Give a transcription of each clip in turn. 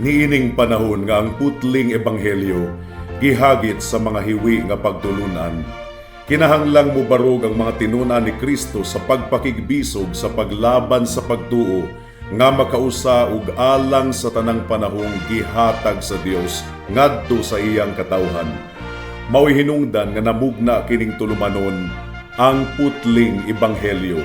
Niining panahon nga ang putling ebanghelyo gihagit sa mga hiwi nga pagtulunan, kinahanglang mubarog ang mga tinun-an ni Kristo sa pagpakigbisog sa paglaban sa pagtuo nga makausa ug alang sa tanang panahong gihatag sa Dios ngadto sa iyang katawhan. Mao'y hinungdan nga namugna kining tulumanon, Ang Putling Ebanghelyo.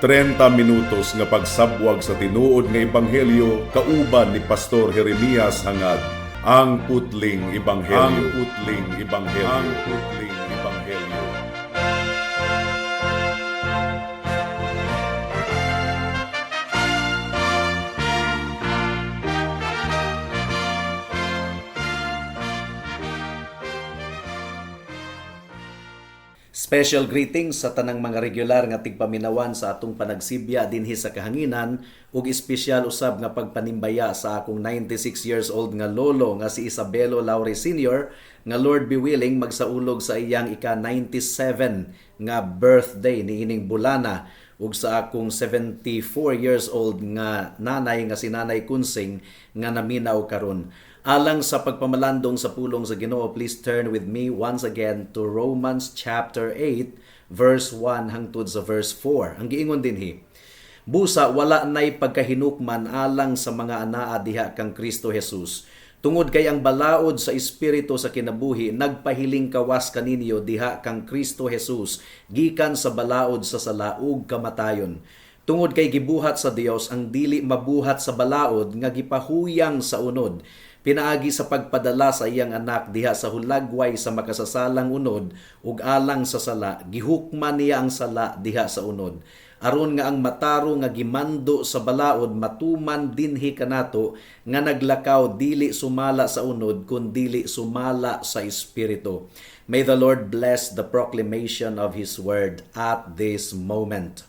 30 minutos nga pagsabwag sa tinuod nga ebanghelyo kauban ni Pastor Jeremias Hangad. Ang Putling Ebanghelyo. Ang Putling Ebanghelyo. Ang Putling Ebanghelyo. Special greetings sa tanang mga regular nga tigpaminawan sa atong panagsibya dinhi sa kahanginan ug espesyal usab nga pagpanimbaya sa akong 96 years old nga lolo nga si Isabelo Laure Sr. nga Lord be willing magsaulog sa iyang ika-97 nga birthday niining bulana ug sa akong 74 years old nga nanay nga si Nanay Kunsing nga naminaw karon. Alang sa pagpamalandong sa pulong sa Ginoo, please turn with me once again to Romans chapter 8 verse 1 hangtod sa verse 4. Ang giingon dinhi: "Busa wala nay pagkahinukman alang sa mga anaa diha kang Kristo Jesus. Tungod kay ang balaod sa espiritu sa kinabuhi nagpahiling kawas kaninyo diha kang Kristo Jesus gikan sa balaod sa sala ug kamatayon. Tungod kay gibuhat sa Dios ang dili mabuhat sa balaod nga gipahuyang sa unod pinaagi sa pagpadala sa iyang anak diha sa hulagway sa makasasalang unod ug alang sa sala gihukman niya ang sala diha sa unod, aron nga ang matarong nga gimando sa balaod matuman dinhi kanato nga naglakaw dili sumala sa unod kun dili sumala sa espiritu." May the Lord bless the proclamation of His word at this moment.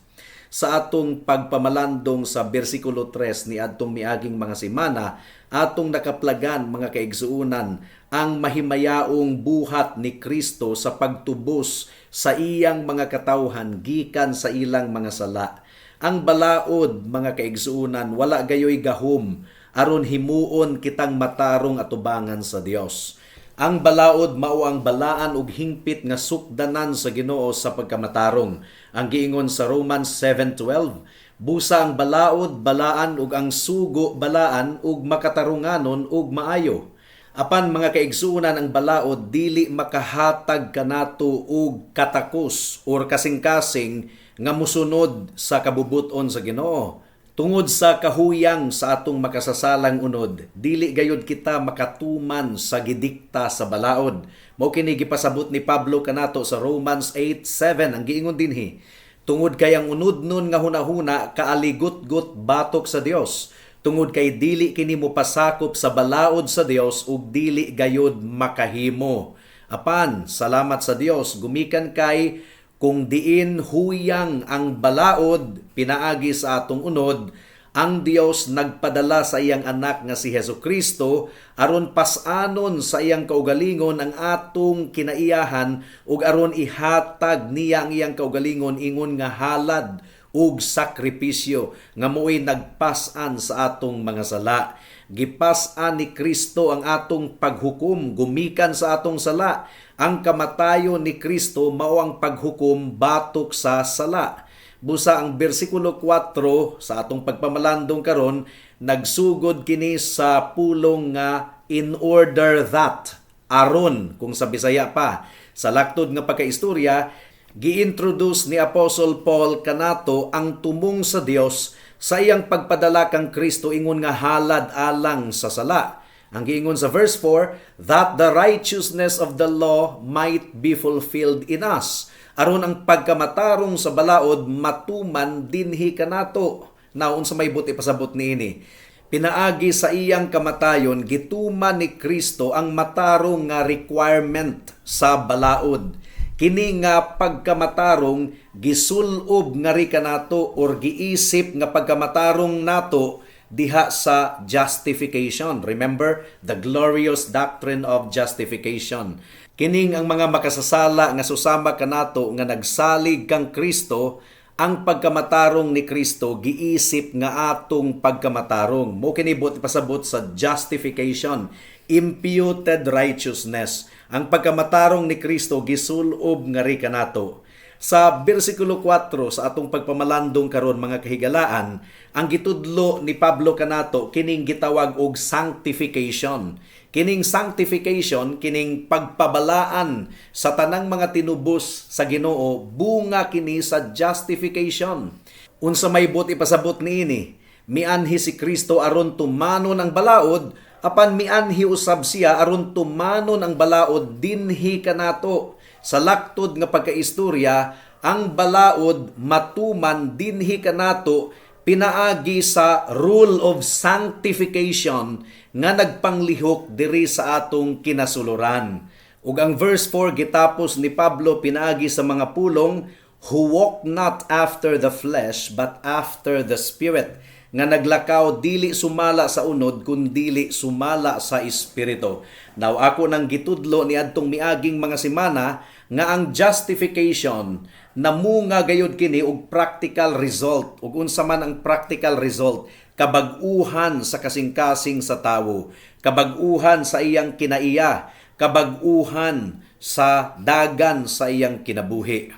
Sa atong pagpamalandong sa bersikulo 3 ni adtong miaging mga semana, atong nakaplagan, mga kaigsuonan, ang mahimayaong buhat ni Kristo sa pagtubos sa iyang mga katawhan gikan sa ilang mga sala. Ang balaod, mga kaigsuonan, wala gayoy gahom aron himuon kitang matarong atubangan sa Dios. Ang balaod mao ang balaan ug hingpit nga sukdanan sa Ginoo sa pagkamatarong. Ang giingon sa Romans 7:12, "Busa ang balaod balaan ug ang sugo balaan ug makatarunganon ug maayo." Apan, mga kaigsuonan, ang balaod dili makahatag kanato og katakos or kasing-kasing nga musunod sa kabubuton sa Ginoo. Tungod sa kahuyang sa atong makasasalang unod, dili gayud kita makatuman sa gidikta sa balaod. Mao kini gipasabot ni Pablo kanato sa Romans 8:7. Ang giingon dinhi, "Tungod kay ang unodnon nga hunahuna kaaligot-got batok sa Dios, tungod kay dili kini mopasakop sa balaod sa Dios ug dili gayud makahimo." Apan salamat sa Dios, gumikan kay kung diin huyang ang balaod pinaagi sa atong unod, ang Dios nagpadala sa iyang anak nga si Hesus Kristo aron pas-anon sa iyang kaugalingon ang atong kinaiyahan ug aron ihatag niya ang iyang kaugalingon ingon nga halad ug sakripisyo nga mo'y nagpas-an sa atong mga sala. Gipas-an ni Kristo ang atong paghukom gumikan sa atong sala. Ang kamatayon ni Kristo mao ang paghukom batok sa sala. Busa ang bersikulo 4 sa atong pagpamalandong karon nagsugod kini sa pulong nga "in order that", aron kung sa Bisaya pa. Sa laktod nga pagkaistorya, gi-introduce ni Apostle Paul kanato ang tumong sa Dios sa iyang pagpadala kang Kristo ingon nga halad alang sa sala. Ang giingon sa verse 4, "that the righteousness of the law might be fulfilled in us." Aron ang pagkamatarong sa balaod matuman dinhi kanato. Now, unsa may buot ipasabot niini? Pinaagi sa iyang kamatayon, gituman ni Kristo ang matarong nga requirement sa balaod. Kini nga pagkamatarong gisulob nga ri kanato or giisip nga pagkamatarong nato diha sa justification. Remember the glorious doctrine of justification. Kining ang mga makasasala nga susama kanato nga nagsalig kang Kristo, Ang pagkamatarong ni Kristo giisip nga atong pagkamatarong. Mao kini buot ipasabot sa justification, imputed righteousness. Ang pagkamatarong ni Kristo gisulob ngari kanato. Sa bersikulo 4 sa atong pagpamalandong karon, mga kahigalaan, ang gitudlo ni Pablo kanato kining gitawag og sanctification. Kining sanctification, kining pagpabalaan sa tanang mga tinubos sa Ginoo, bunga kini sa justification. Unsa may buot ipasabot niini? Mianhi si Kristo aron tumanon ang balaod, apan mianhi usab siya aron tumanon ang balaod dinhi kanato. Sa laktod nga pagkaistorya, ang balaod matuman dinhi kanato pinaagi sa rule of sanctification nga nagpanglihok diri sa atong kinasuluran. Ug ang verse 4 gitapos ni Pablo pinaagi sa mga pulong, "who walk not after the flesh but after the Spirit," nga naglakaw dili sumala sa unod kundili sumala sa espiritu. Now, ako nang gitudlo ni adtong miaging mga semana nga ang justification namunga gayud kini og practical result. Ug unsa man ang practical result? Kabag-uhan sa kasing-kasing sa tawo, kabag-uhan sa iyang kinaiya, kabag-uhan sa dagan sa iyang kinabuhi.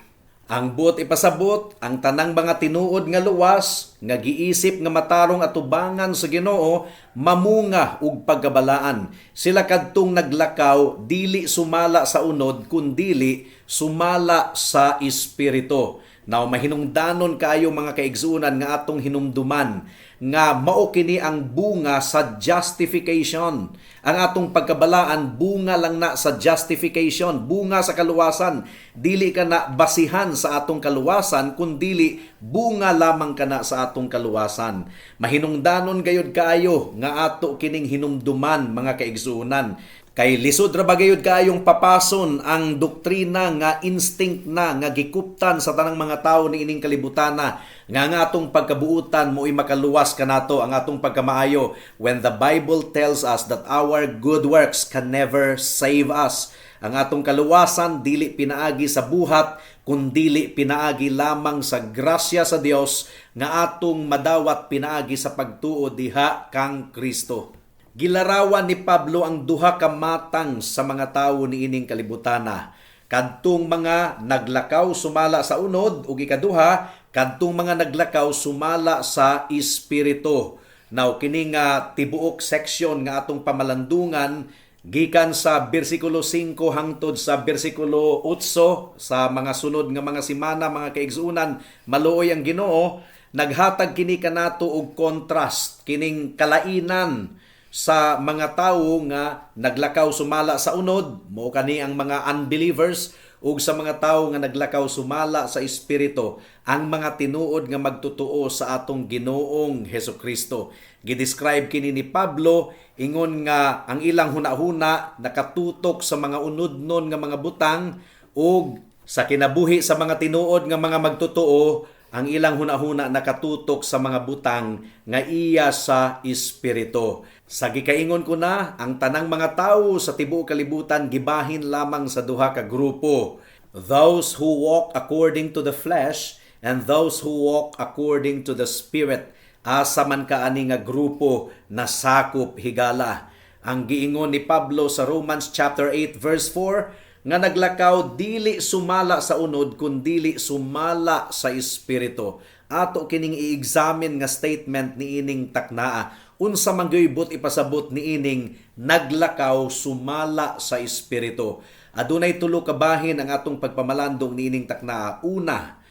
Ang buot ipasabot, ang tanang mga tinuod nga luwas, nga giisip nga matarong atubangan sa Ginoo, mamunga og pagkabalaan. Sila kadtong naglakaw dili sumala sa unod kundili sumala sa espiritu. Now, mahinungdanon kaayo, mga kaigsuonan, nga atong hinumduman nga mao kini ang bunga sa justification. Ang atong pagkabalaan, bunga lang na sa justification, bunga sa kaluwasan. Dili ka na basihan sa atong kaluwasan kundili bunga lamang kana sa atong kaluwasan. Mahinungdanon gayud kaayo nga ato kining hinumduman, mga kaigsuonan. Kay lisod ra ba gayud kaayong papason ang doktrina nga instinct na nga gikuptan sa tanang mga tawo ni ining kalibutana nga ang atong pagkabuutan mo'y makaluwas kanato, ang atong pagkamaayo, when the Bible tells us that our good works can never save us. Ang atong kaluwasan dili pinaagi sa buhat kundili pinaagi lamang sa grasya sa Dios nga atong madawat pinaagi sa pagtuo diha kang Kristo. Gilarawan ni Pablo ang duha ka matang sa mga tawo niining kalibutana. Kadtong mga naglakaw sumala sa unod ug ikaduha, kadtong mga naglakaw sumala sa espiritu. Now, kini nga tibuok section nga atong pamalandungan gikan sa bersikulo 5 hangtod sa bersikulo 8 sa mga sunod nga mga semana, mga kaigsuonan, maluoy ang Ginoo, naghatag kini kanato og contrast kining kalainan sa mga tawo nga naglakaw sumala sa unod, mao kani ang mga unbelievers, ug sa mga tawo nga naglakaw sumala sa espiritu, ang mga tinuod nga magtotoo sa atong Ginoong Hesukristo. Gidescribe kini ni Pablo ingon nga ang ilang hunahuna nakatutok sa mga unodnon nga mga butang ug sa kinabuhi sa mga tinuod nga mga magtotoo, ang ilang hunahuna nakatutok sa mga butang nga iya sa espiritu. Sa gikaingon ko na, ang tanang mga tawo sa tibuok kalibutan gibahin lamang sa duha ka grupo. Those who walk according to the flesh and those who walk according to the Spirit. Asa man ka ani nga grupo nasakop, higala? Ang giingon ni Pablo sa Romans chapter 8 verse 4 nga naglakaw dili sumala sa unod kundili sumala sa espiritu. Ato kining i-examine nga statement niining taknaa. Unsa man gyud buot ipasabot niining naglakaw sumala sa espiritu? Adunay tulo ka bahin ang atong pagpamalandong niining taknaa. Una,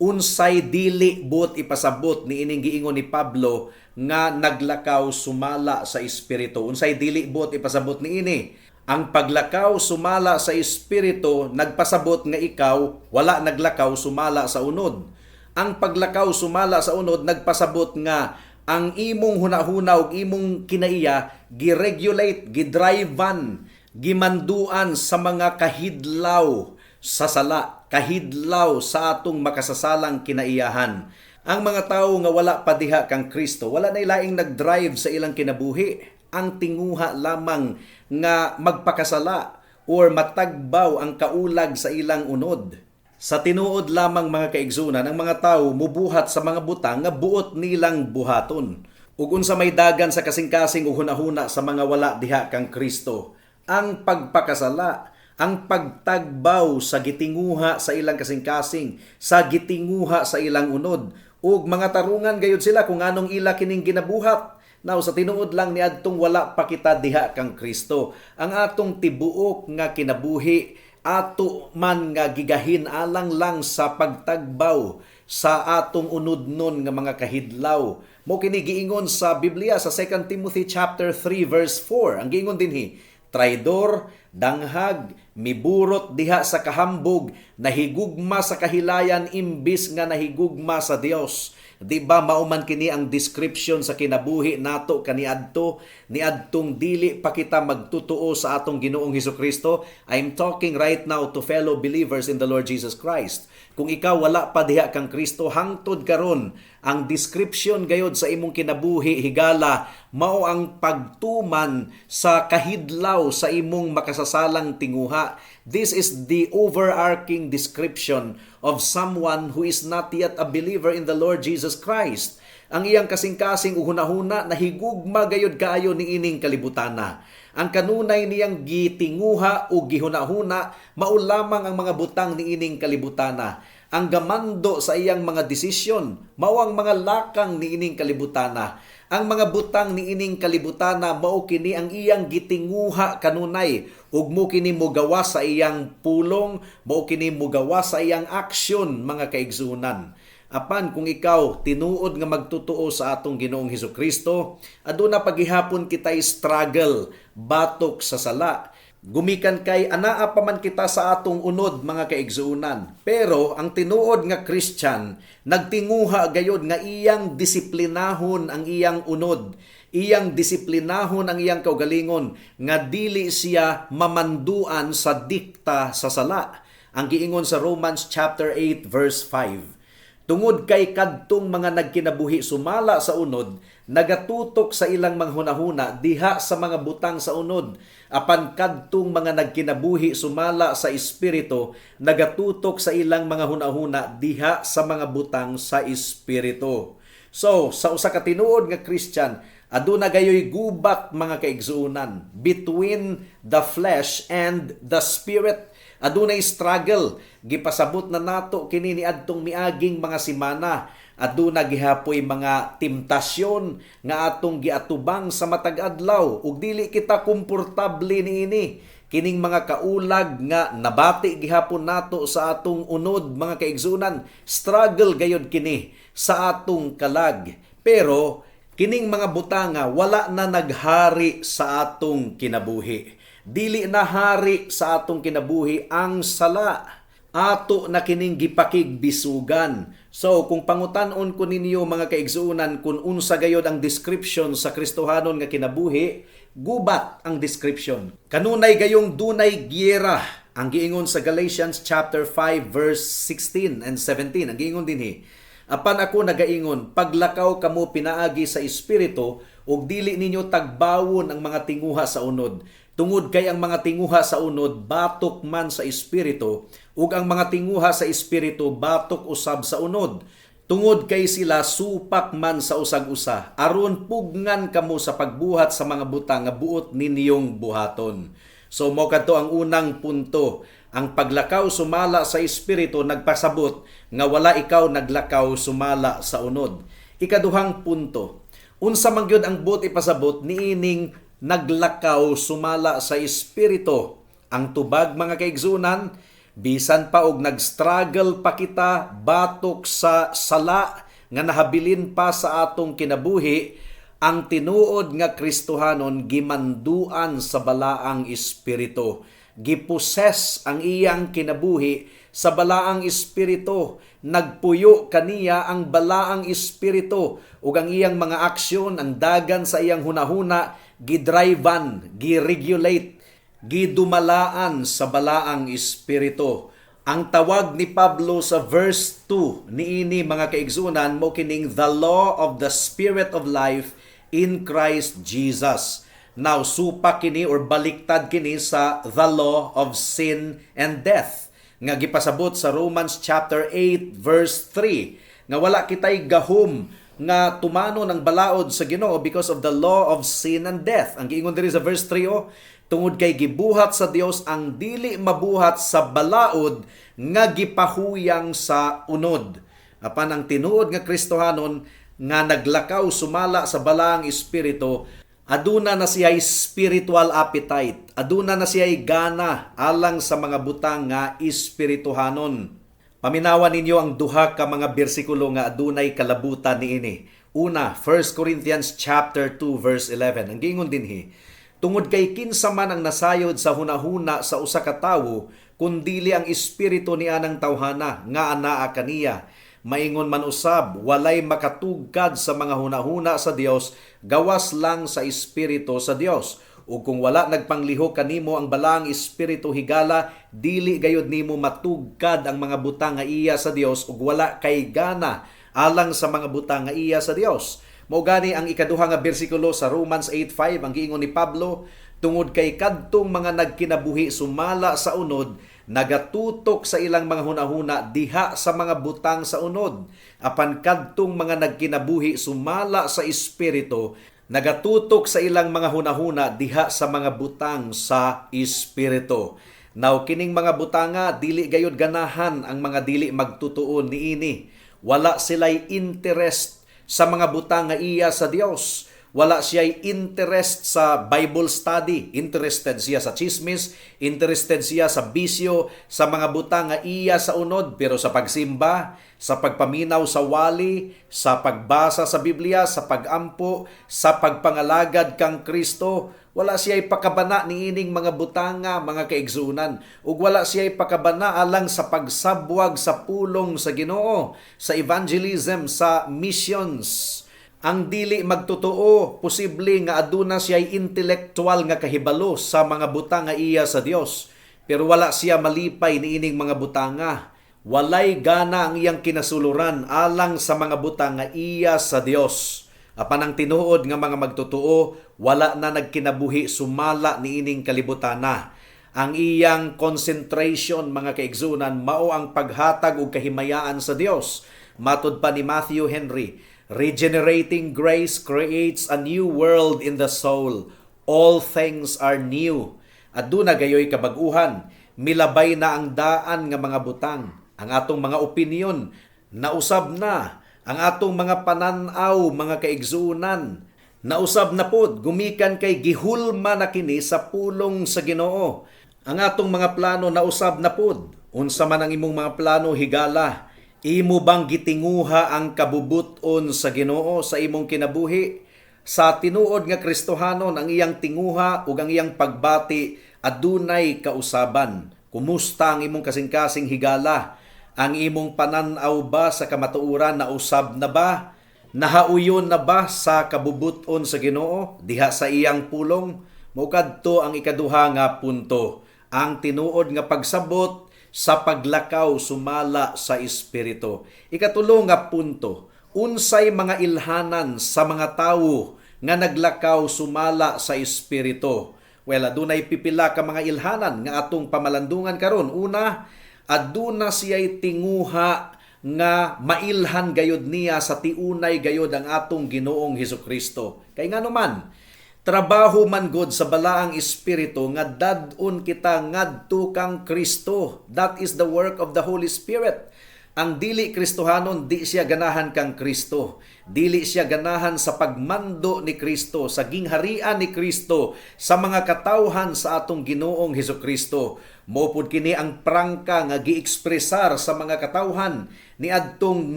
unsay dili buot ipasabot niining giingon ni Pablo nga naglakaw sumala sa espiritu? Unsay dili buot ipasabot niini? Ang paglakaw sumala sa espiritu nagpasabot nga ikaw wala naglakaw sumala sa unod. Ang paglakaw sumala sa unod nagpasabot nga ang imong hunahuna ug imong kinaiya giregulate, gidrivean, gimanduan sa mga kahidlaw sa sala, kahidlaw sa atong makasasalang kinaiyahan. Ang mga tawo nga wala pa diha kang Kristo, wala na laing nagdrive sa ilang kinabuhi. Ang tinguha lamang nga magpakasala or matagbaw ang kaulag sa ilang unod. Sa tinuod lamang, mga kaigsunan, ang mga tawo mubuhat sa mga butang nga buot nilang buhaton. Ug unsa may dagan sa kasing-kasing ug hunahuna sa mga wala diha kang Kristo? Ang pagpakasala, ang pagtagbaw sa gitinguha sa ilang kasing-kasing, sa gitinguha sa ilang unod, ug mga tarungan gayud sila kung anong ila kining ginabuhat. Now, sa tinuod lang, niadtong wala pa kita diha kang Kristo, ang atong tibuok nga kinabuhi ato man nga gigahin alang lang sa pagtagbaw sa atong unudnon nga mga kahidlaw. Mo kini giingon sa Biblia sa 2 Timothy chapter 3 verse 4. Ang giingon dinhi, traidor, danghag, miburot diha sa kahambog, nahigugma sa kahilayan imbis nga nahigugma sa Dios. Di ba mao man kini ang description sa kinabuhi nato kaniadto, niadtong dili pa kita magtutuo sa atong Ginoong Hesukristo? I'm talking right now to fellow believers in the Lord Jesus Christ. Kung ikaw wala pa diha kang Kristo hangtod karon, ang description gayod sa imong kinabuhi higala mao ang pagtuman sa kahidlaw sa imong makasasalang tinguha. This is the overarching description of someone who is not yet a believer in the Lord Jesus Christ. Ang iyang kasing-kasing ug hunahuna nahigugma gayod kaayo niining kalibutana. Ang kanunay niyang gitinguha o gihunahuna mao lamang ang mga butang niining kalibutana. Ang gamando sa iyang mga desisyon mao ang mga lakang niining kalibutana. Ang mga butang niining kalibutana, mao kini ang iyang gitinguha kanunay, ug mo kini mogawa sa iyang pulong, mao kini mogawa sa iyang aksyon, mga kaigsunan. Apan kung ikaw tinuod nga magtutuo sa atong Ginoong Hesukristo, aduna pagihapon kitay struggle batok sa sala. Gumikan kay anaa pa man kita sa atong unod, mga kaigsuonan. Pero ang tinuod nga Christian nagtinguha gayod nga iyang disiplinahon ang iyang unod. Iyang disiplinahon ang iyang kaugalingon nga dili siya mamanduan sa dikta sa sala. Ang giingon sa Romans chapter 8 verse 5. Tungod kay kadtong mga nagkinabuhi sumala sa unod, nagatutok sa ilang mga hunahuna diha sa mga butang sa unod. Apan kadtong mga nagkinabuhi sumala sa Espiritu, nagatutok sa ilang mga hunahuna diha sa mga butang sa Espiritu. So, sa usa ka tinuod nga Christian, aduna gayoy gubat, mga kaigsuonan, between the flesh and the spirit. Adunay struggle. Gipasabot na nato kini niadtong miaging mga simana. Aduna gihapoy mga temptasyon nga atong giatubang sa matag adlaw ug dili kita komportable niini. Kining mga kaulag nga nabati gihapon nato sa atong unod, mga kaigsunan, struggle gayod kini sa atong kalag. Pero kining mga butanga wala na naghari sa atong kinabuhi. Dili na hari sa atong kinabuhi ang sala. Ato na kining gipakigbisugan. So, kung pangutan-on ko ninyo, mga kaigsuonan, kung unsa gayod ang description sa Kristohanon nga kinabuhi, gubat ang description. Kanunay gayong dunay giyera. Ang giingon sa Galatians chapter 5 verse 16 and 17. Ang giingon dinhi, "Apan ako nagaingon, paglakaw kamo pinaagi sa Espiritu ug dili ninyo tagbawon ang mga tinguha sa unod. Tungod kay ang mga tinguha sa unod batok man sa Espiritu, ug ang mga tinguha sa Espiritu batok usab sa unod. Tungod kay sila supak man sa usag-usa, aron pugngan kamo sa pagbuhat sa mga butang nga buot ninyong buhaton." So mo kadto ang unang punto. Ang paglakaw sumala sa Espiritu nagpasabot nga wala ikaw naglakaw sumala sa unod. Ikaduhang punto. Unsa man gyud ang buot ipasabot niining naglakaw sumala sa Espiritu? Ang tubag, mga kaigsunan, bisan pa og nag-struggle pa kita batok sa sala nga nahabilin pa sa atong kinabuhi, ang tinuod nga Kristohanon gimanduan sa Balaang Espiritu. Giposes ang iyang kinabuhi sa Balaang Espiritu. Nagpuyo kaniya ang Balaang Espiritu ug ang iyang mga aksyon, ang dagan sa iyang hunahuna, gidrivan, giregulate, gidumalaan sa Balaang Espiritu. Ang tawag ni Pablo sa verse 2 niini, mga kaigsunan, mo kining the law of the Spirit of life in Christ Jesus. Now, supak kini or baliktad kini sa the law of sin and death. nga gipasabot sa Romans chapter 8 verse 3 nga wala kitay gahom nga tumanon ang balaod sa Ginoo because of the law of sin and death. Ang giingon diri sa verse 3 oh, tungod kay gibuhat sa Dios ang dili mabuhat sa balaod nga gipahuyang sa unod. Apan ang tinuod nga Kristohanon nga naglakaw sumala sa Balaang Espiritu, aduna na siya'y spiritual appetite, aduna na siya'y gana alang sa mga butang nga espirituhanon. Paminawan ninyo ang duha ka mga bersikulo nga adunay kalabutan niini. Una, 1 Corinthians chapter 2 verse 11. Ang giingon dinhi, tungod kay kinsa man ang nasayod sa hunahuna sa usa ka tawo, kundili ang espiritu ni anang tawhana nga anaa kaniya. Maingon man usab, walay makatugkad sa mga hunahuna sa Dios, gawas lang sa espiritu sa Dios. Ug kung wala nagpanglihok kanimo ang Balaang Espiritu, higala, dili gayud nimo matugkad ang mga butang nga iya sa Dios ug wala kay gana alang sa mga butang nga iya sa Dios. Mao gani ang ikaduha nga bersikulo sa Romans 8:5, ang giingon ni Pablo, tungod kay kadtong mga nagkinabuhi sumala sa unod nagatutok sa ilang mga hunahuna diha sa mga butang sa unod, apan kadtong mga nagkinabuhi sumala sa espiritu nagatutok sa ilang mga hunahuna diha sa mga butang sa espiritu. Now kining mga butanga, dili gayud ganahan ang mga dili magtutuon niini. Wala sila'y interest sa mga butang nga iya sa Dios. Wala siya'y interest sa Bible study. Interested siya sa chismis, interested siya sa bisyo, sa mga butang nga iya sa unod. Pero sa pagsimba, sa pagpaminaw sa wali, sa pagbasa sa Biblia, sa pagampo, sa pagpangalagad kang Kristo, wala siya'y pakabana niining mga butanga, mga kaigsunan. Ug wala siya'y pakabana alang sa pagsabwag sa pulong sa Ginoo, sa evangelism, sa missions. Ang dili magtotoo, posible nga aduna siya'y intellectual nga kahibalo sa mga butang nga iya sa Dios, pero wala siya malipay niining mga butanga. Walay gana ang iyang kinasuluran alang sa mga butang nga iya sa Dios. Apan ang tinuod nga mga magtotoo, wala na nagkinabuhi sumala niining kalibutana. Ang iyang concentration, mga kaigsunan, mao ang paghatag og kahimayaan sa Dios. Matod pa ni Matthew Henry, "Regenerating grace creates a new world in the soul. All things are new." Aduna gayoy kabag-uhan, milabay na ang daan nga mga butang, ang atong mga opinion, nausab na ang atong mga pananaw, mga kaigsunan. Nausab na pod gumikan kay gihulma na kini sa pulong sa Ginoo. Ang atong mga plano nausab na pod. Unsa man ang imong mga plano, higala, imo bang gitinguha ang kabubuton sa Ginoo sa imong kinabuhi? Sa tinuod nga Kristohanon, ang iyang tinguha ug ang iyang pagbati adunay kausaban. Kumusta ang imong kasing-kasing, higala? Ang imong panan-aw ba sa kamatuoran nausab na ba? Nahauyon na ba sa kabubuton sa Ginoo diha sa iyang pulong? Mao kadto ang ikaduha nga punto, ang tinuod nga pagsabot sa paglakaw sumala sa espiritu. Ikatulo nga punto, unsay mga ilhanan sa mga tawo nga naglakaw sumala sa espiritu? Well, adunay pipila ka mga ilhanan nga atong pamalandungan karon. Una, aduna siya'y tinguha nga mailhan gayod niya sa tiunay gayod ang atong Ginoong Hesus Kristo. Kay ngano man, trabaho man gud sa Balaang Espiritu nga dad-on kita ngadto kang Kristo. That is the work of the Holy Spirit. Ang dili Kristohanon, di siya ganahan kang Kristo. Dili siya ganahan sa pagmando ni Kristo, sa gingharian ni Kristo, sa mga katawhan sa atong Ginoong Hesus Kristo. Mao pud kini ang prangka nga giekspresar sa mga katawhan niadtong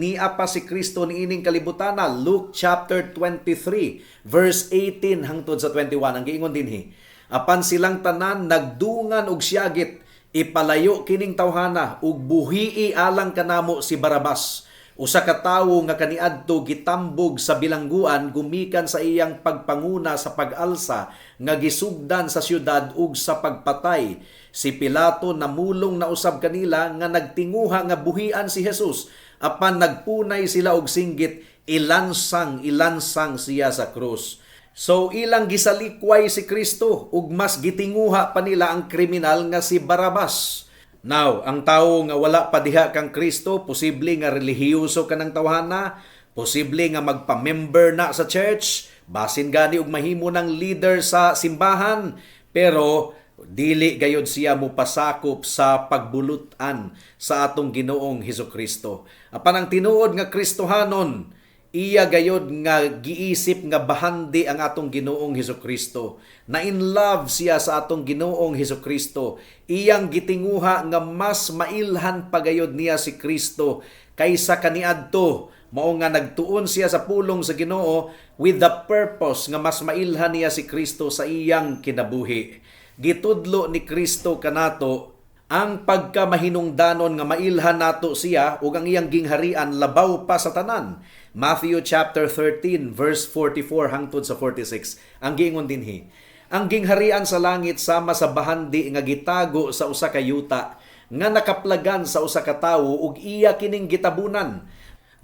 nia pa si Kristo niining kalibutana. Luke chapter 23 verse 18 hangtod sa 21, ang giingon dinhi. Apan silang tanan nagdungan og siyagit, "Ipalayo kining tawhana ug buhii alang kanamo si Barabas," usa ka tawo nga kaniadto gitambog sa bilangguan gumikan sa iyang pagpanguna sa pag-alsa nga gisugdan sa syudad ug sa pagpatay. Si Pilato namulong na usab kanila nga nagtinguha nga buhian si Jesus, apan nagpunay sila og singgit, "Ilansang, ilansang siya sa krus." So ilang gisalikway si Kristo ug mas gitinguha pa nila ang kriminal nga si Barabas. Now, ang tawo nga wala pa diha kang Kristo, posible nga relihiyoso ka ng tawhana, posible nga magpa-member na sa church, basin gani og mahimo ng leader sa simbahan, pero dili gayod siya mopasakop sa pagbulutan sa atong Ginoong Hesus Kristo. Apan ang tinuod nga Kristohanon, iya gayod nga giisip nga bahandi ang atong Ginoong Hesus Kristo. Na in love siya sa atong Ginoong Hesus Kristo. Iyang gitinguha nga mas mailhan pagayod niya si Kristo kaysa kaniadto. Mao nga nagtuon siya sa pulong sa Ginoo with the purpose nga mas mailhan niya si Kristo sa iyang kinabuhi. Gitudlo ni Kristo kanato ang pagkamahinungdanon nga mailhan nato siya ug ang iyang gingharian labaw pa sa tanan. Matthew chapter 13 verse 44 hangtod sa 46. Ang giingon dinhi, ang gingharian sa langit sama sa bahandi nga gitago sa usa ka yuta nga nakaplagan sa usa ka tawo ug iya kining gitabunan.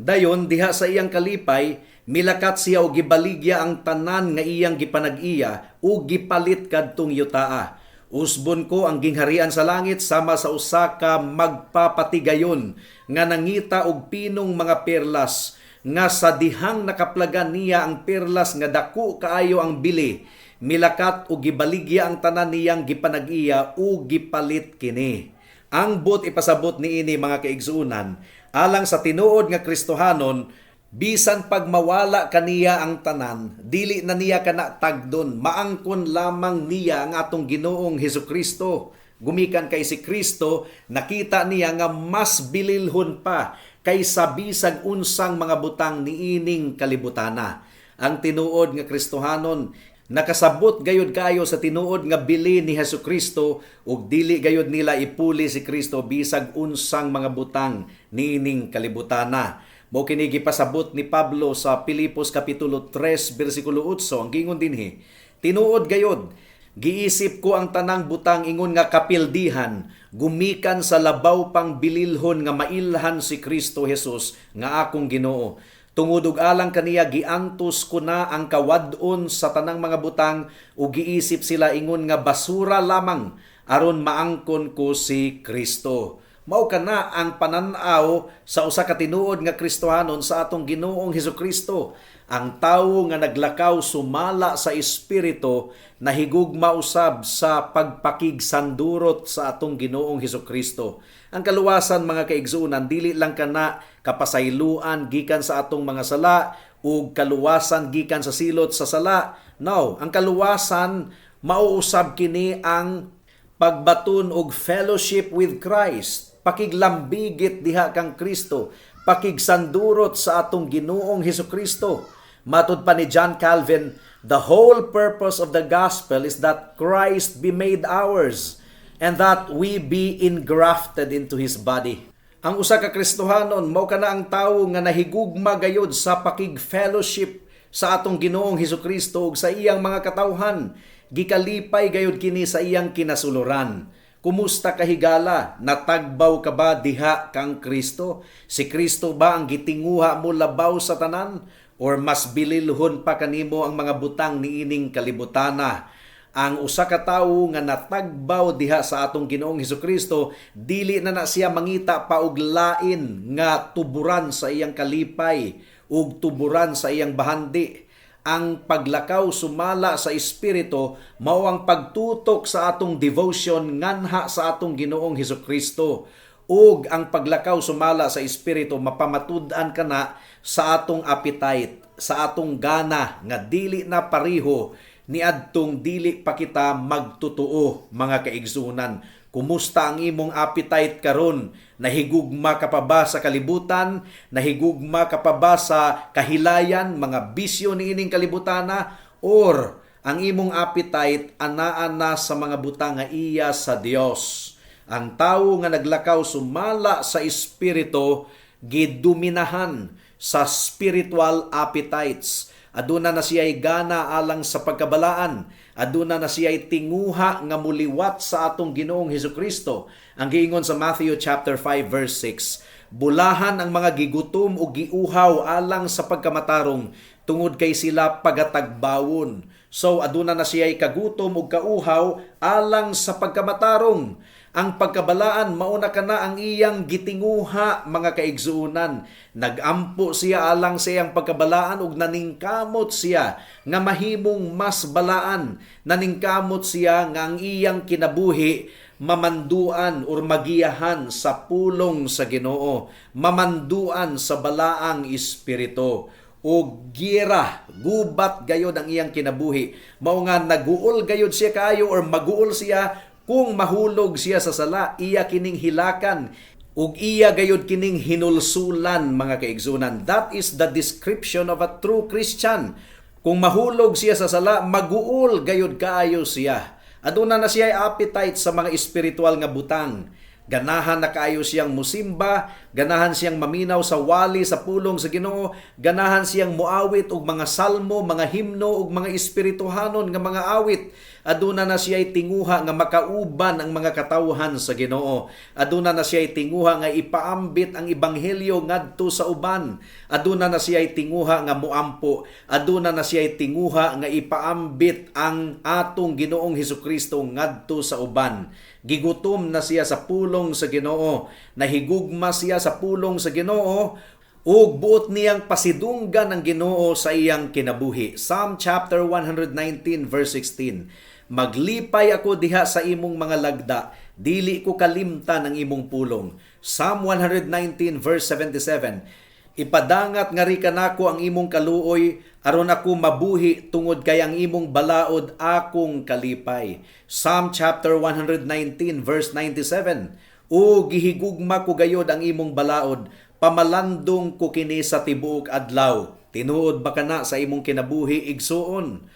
Dayon diha sa iyang kalipay, milakat siya og gibaligya ang tanan nga iyang gipanag-iya ug gipalit kadtong yutaa. Usbon ko ang gingharian sa langit sama sa usa ka magpapatigayon nga nangita og pinong mga perlas, nga sa dihang nakaplagan niya ang perlas nga dako kaayo ang bili, milakat og gibaligya ang tanan niyang gipanag-iya ug gipalit kini. Ang buot ipasabot niini, mga kaigsuonan, alang sa tinuod nga Kristohanon, bisan pag mawala kaniya ang tanan, dili na niya kana tagdon, maangkon lamang niya ang atong Ginoong Hesus Kristo. Gumikan kay si Kristo, nakita niya nga mas bililhon pa kaysa bisag unsang mga butang niining kalibutana. Ang tinuod nga Kristohanon nakasabot gayod kayo sa tinuod nga bili ni Hesus Kristo ug dili gayod nila ipuli si Kristo bisag unsang mga butang niining kalibutana. Mao kini gipasabot ni Pablo sa Pilipos kapitulo 3 bersikulo 8. Ang gingon dinhi, tinuod gayod, giisip ko ang tanang butang ingon nga kapildihan gumikan sa labaw pang bililhon nga mailhan si Kristo Jesus nga akong Ginoo. Tungod ug alang kaniya giantos ko na ang kawad-on sa tanang mga butang ug giisip sila ingon nga basura lamang aron maangkon ko si Kristo. Mao kana ang panan-aw sa usa ka tinuod nga Kristohanon sa atong Ginoong Hesus Kristo. Ang tawo nga naglakaw sumala sa espiritu nahigugma usab sa pagpakigsandurot sa atong Ginoong Hesus Kristo. Ang kaluwasan, mga kaigsuonan, dili lang kana kapasayloan gikan sa atong mga sala ug kaluwasan gikan sa silot sa sala. No, ang kaluwasan mauusab kini ang pagbaton og fellowship with Christ, pakiglambigit diha kang Kristo, pakigsandurot sa atong Ginoong Hesus Kristo. Matud pa ni John Calvin, the whole purpose of the gospel is that Christ be made ours and that we be engrafted into his body. Ang usa ka Kristohanon mao kana ang tawo nga nahigugma gayod sa pakig-fellowship sa atong Ginoong Hesus Kristo ug sa iyang mga katawhan. Gikalipay gayod kini sa iyang kinasuluran. Kumusta ka, higala? Natagbaw ka ba diha kang Kristo? Si Kristo ba ang gitinguha mo labaw sa tanan? Or mas bililhon pa kanimo ang mga butang niining kalibutana? Ang usa ka tawo nga natagbaw diha sa atong Ginoong Hesus Kristo, dili na na siya mangita pa og lain nga tuburan sa iyang kalipay ug tuburan sa iyang bahandi. Ang paglakaw sumala sa espiritu mao ang pagtutok sa atong devotion nganha sa atong Ginoong Hesus Kristo. Ug ang paglakaw sumala sa espiritu mapamatud-an kana sa atong appetite, sa atong gana nga dili na pariho niadtong dili pa kita magtutuo, mga kaigsunan. Kumusta ang imong appetite karon? Nahigugma ka pa ba sa kalibutan? Nahigugma ka pa ba sa kahilayan, mga bisyo niining kalibutana? Or ang imong appetite anaa na sa mga butang nga iya sa Dios? Ang tawo nga naglakaw sumala sa espiritu gidominahan sa spiritual appetites. Aduna na siya'y gana alang sa pagkabalaan. Aduna na siya'y tinguha nga muliwat sa atong Ginoong Hesus Kristo. Ang giingon sa Matthew chapter 5 verse 6, bulahan ang mga gigutom o giuhaw alang sa pagkamatarong tungod kay sila pagatagbawon. So aduna na siya'y kagutom ug kauhaw alang sa pagkamatarong. Ang pagkabalaan mauna kana ang iyang gitinguha, mga kaigsuonan. Nagampo siya alang sa iyang pagkabalaan ug naningkamot siya nga mahimong mas balaan. Naningkamot siya nga ang iyang kinabuhi mamanduan or magiyahan sa pulong sa Ginoo, mamanduan sa Balaang Espiritu o gira, gubat gayod ang iyang kinabuhi. Mao nga naguol gayod siya kaayo or maguol siya kung mahulog siya sa sala, iya kining hilakan ug iya gayod kining hinulsulan, mga kaigsunan. That is the description of a true Christian. Kung mahulog siya sa sala, maguol gayod kaayo siya. Aduna na siya appetite sa mga espiritual nga butang. Ganahan na kaayo siyang musimba, ganahan siyang maminaw sa wali sa pulong sa Ginoo, ganahan siyang muawit og mga salmo, mga himno ug mga espirituhanon nga mga awit. Aduna na siya'y tinguha nga makauban ang mga katawhan sa Ginoo. Aduna na siya'y tinguha nga ipaambit ang ebanghelyo ngadto sa uban. Aduna na siya'y tinguha nga muampo. Aduna na siya'y tinguha nga ipaambit ang atong Ginoong Hesukristo ngadto sa uban. Gigutom na siya sa pulong sa Ginoo. Nahigugma siya sa pulong sa Ginoo ug buot niyang pasidunggan ang Ginoo sa iyang kinabuhi. Psalm chapter 119 verse 16. "Maglipay ako diha sa imong mga lagda, dili ko kalimtan ang imong pulong." Psalm 119 verse 77. "Ipadangat ngari kanako ang imong kaluoy aron ako mabuhi, tungod kay ang imong balaod akong kalipay." Psalm chapter 119 verse 97. "O gihigugma ko gayod ang imong balaod, pamalandong ko kini sa tibuok adlaw." Tinuod ba kana sa imong kinabuhi, igsuon?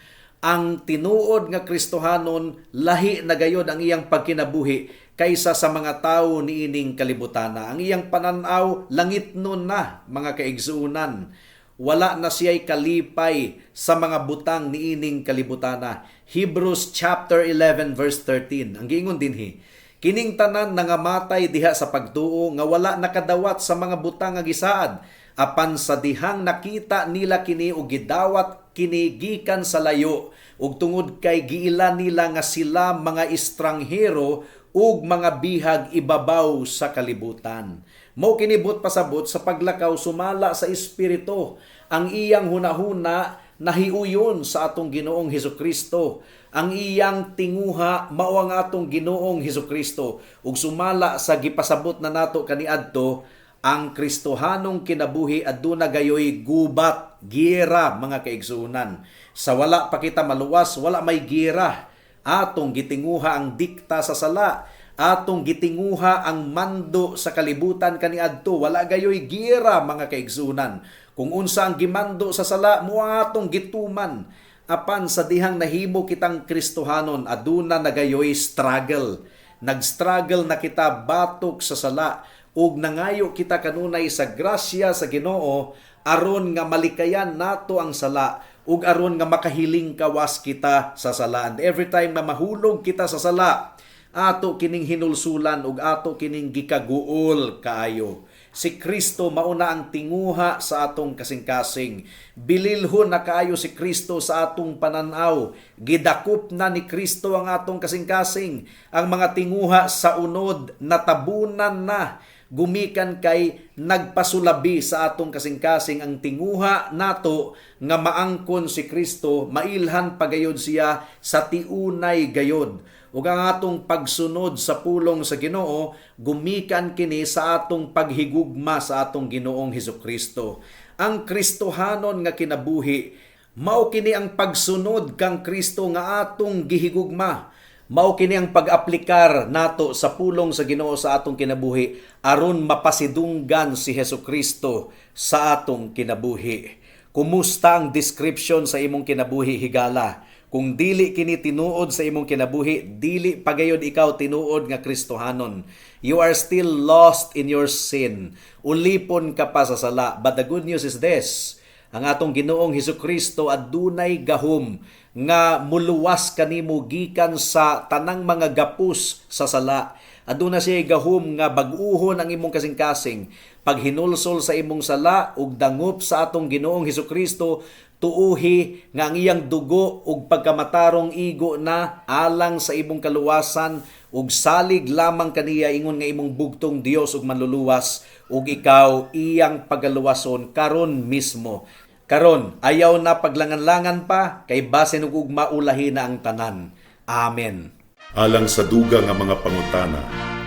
Ang tinuod nga Kristohanon, lahi na gayod ang iyang pagkinabuhi kaysa sa mga tawo niining kalibutana. Ang iyang pananaw langitnon na, mga kaigsuonan. Wala na siya'y kalipay sa mga butang niining kalibutana. Hebrews chapter 11 verse 13. Ang giingon dinhi, "Kining tanan nangamatay diha sa pagtuo nga wala nakadawat sa mga butang nga gisaad, apan sa dihang nakita nila kini og gidawat kini gikan sa layo, ug tungod kay giila nila nga sila mga estranghero ug mga bihag ibabaw sa kalibutan." Mao kini buot pasabot sa paglakaw sumala sa Espiritu. Ang iyang hunahuna nahiuyon sa atong Ginoong Hesukristo. Ang iyang tinguha mao ang atong Ginoong Hesukristo. Ug sumala sa gipasabot na nato kaniadto, ang Kristohanong kinabuhi aduna gayoy gubat, gira, mga kaigsuonan. Sa wala pa kita maluwas, wala may gira. Atong gitinguha ang dikta sa sala, atong gitinguha ang mando sa kalibutan kaniadto, wala gayoy gira, mga kaigsuonan. Kung unsa ang gimando sa sala, mao atong gituman. Apan sa dihang nahimo kitang Kristohanon, aduna na gayoy struggle. Nag-struggle na kita batok sa sala ug nangayo kita kanunay sa grasya sa Ginoo aron nga malikayan nato ang sala ug aron nga makahiling kawas kita sa sala. And every time na mahulog kita sa sala, ato kining hinulsulan ug ato kining gikaguol kaayo. Si Kristo mauna ang tinguha sa atong kasing-kasing. Bililhon na kaayo si Kristo sa atong pananaw. Gidakop na ni Kristo ang atong kasing-kasing. Ang mga tinguha sa unod natabunan na gumikan kay nagpasulabi sa atong kasing-kasing ang tinguha nato nga maangkon si Kristo, mailhan pagayod siya sa tiunay gayod. Ug ang atong pagsunod sa pulong sa Ginoo gumikan kini sa atong paghigugma sa atong Ginoong Hesukristo. Ang Kristohanon nga kinabuhi, mao kini ang pagsunod kang Kristo nga atong gihigugma. Mao kini ang pag-aplikar nato sa pulong sa Ginoo sa atong kinabuhi aron mapasidunggan si Hesukristo sa atong kinabuhi. Kumusta ang description sa imong kinabuhi, higala? Kung dili kini tinuod sa imong kinabuhi, dili pagayod ikaw tinuod nga Kristohanon. You are still lost in your sin. Ulipon ka pa sa sala. But the good news is this: ang atong Ginoong Hesukristo adunay gahom nga muluwas kanimo gikan sa tanang mga gapos sa sala. Aduna siya gahom nga bag-uhon ang imong kasing-kasing paghinulsol sa imong sala ug dangop sa atong Ginoong Hesukristo. Tuuhi nga ang iyang dugo ug pagkamatarong igo na alang sa imong kaluwasan ug salig lamang kaniya ingon nga imong bugtong Dios ug Manluluwas, ug ikaw iyang pagaluwason karon mismo. Karon, ayaw na paglangan-langan pa kay basin ug ugma ulahi na ang tanan. Amen. Alang sa dugang nga mga pangutana,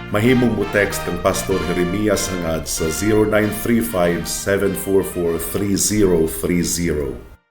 mahimong mo text kang Pastor Jeremias Hangad sa 0935 744 3030.